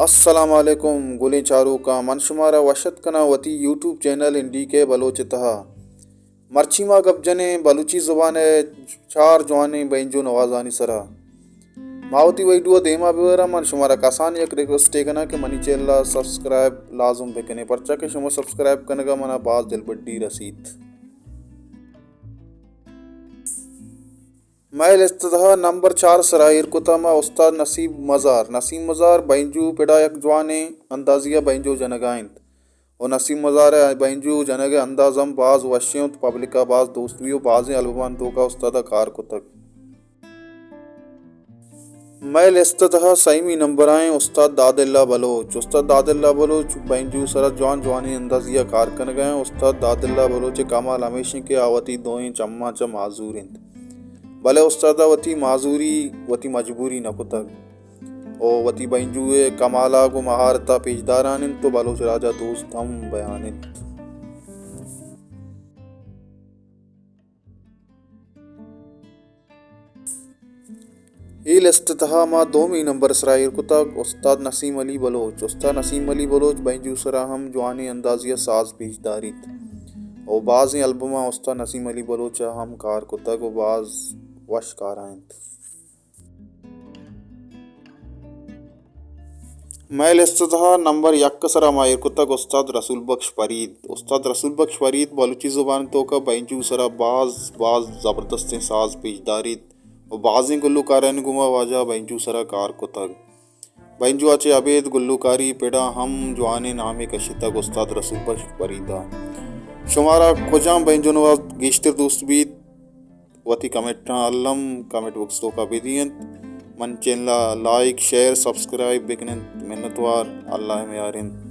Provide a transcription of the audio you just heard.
السلام علیکم گلیں چاروکاں، من شمارا وش ات کناں وتی یوٹیوب چینل این ڈی کے بلوچ ءِ تہا۔ مرچی ما گپ جنیں بلوچی زبان ءِ چار جوانیں بینجو نوازانی سرا۔ ما وتی ویڈیو ءَ دیما ببراں، من شمارا کسان یک ریکویسٹے کناں کہ منی چینل ءَ سبسکرائب لازم بکنیں، پرچا کہ شما سبسکرائب کنگ ءَ منا باز دلبڈی رسیت۔ مئے لسٹ ءِ تہا نمبر چار سرا ایر کتا ما استاد نسیم مزار۔ نسیم مزار بینجو پڑا یک جوانیں اندازی ءَ بینجو جنگا انت۔ و نسیم مزار ءِ بینجو جنگ ءِ انداز ہم باز وشیں انت، پبلک ءَ باز دوست بی و بازیں البمان توکا استاد ءَ کار کتگ۔ مئے لسٹ ءِ تہا سیمی نمبر ءَ ایں استاد داد اللہ بلوچ۔ استاد داد اللہ بلوچ بینجو سرا جوان جوانیں اندازی ءَ کار کنگ ءَ ایں۔ استاد داد اللہ بلوچ ءِ کمال ہمیش انت کہ آ وتی دوئیں چماں چہ معذور انت، بلے استاد ءَ وتی معذوری وتی مجبوری نہ کتگ و وتی بینجو ءِ کمال ءَ گوں مہارت ءَ پیش داران انت و بلوچ راج ءَ دوست ہم بیان انت۔ اے لسٹ ءِ تہا ما دومی نمبر ءِ سرا ایر کتگ استاد نسیم علی بلوچ۔ استاد نسیم علی بلوچ بینجو سرا ہم جوانیں اندازی ءَ ساز پیش داریت و بازیں البماں استاد نسیم علی بلوچ ءَ ہم کار کتگ و باز وش کارا انت۔ مئے لسٹ ءِ تہا نمبر یک ءِ سرا ما ایر کتگ استاد رسول بخش فرید۔ استاد رسول بخش فرید بلوچی زبان ءِ توکا بینجو سرا باز، باز زبردستیں ساز پیش داریت و بازیں گلوکارانی گوما واجہ بینجو سرا کار کتگ۔ بینجو ءَ چہ ابید گلوکاری پڑا ہم جوانیں نامے کشتگ استاد رسول بخش فرید ءَ۔ شمارا کجام بینجو نواز گیشتر دوست بیت؟ وتی کمنٹاں الم کمنٹ باکس توکا بدینت۔ من چینل ءَ لائک، شیئر، سبسکرائب بکن انت۔ منتوار۔ اللہ ءِ میار انت۔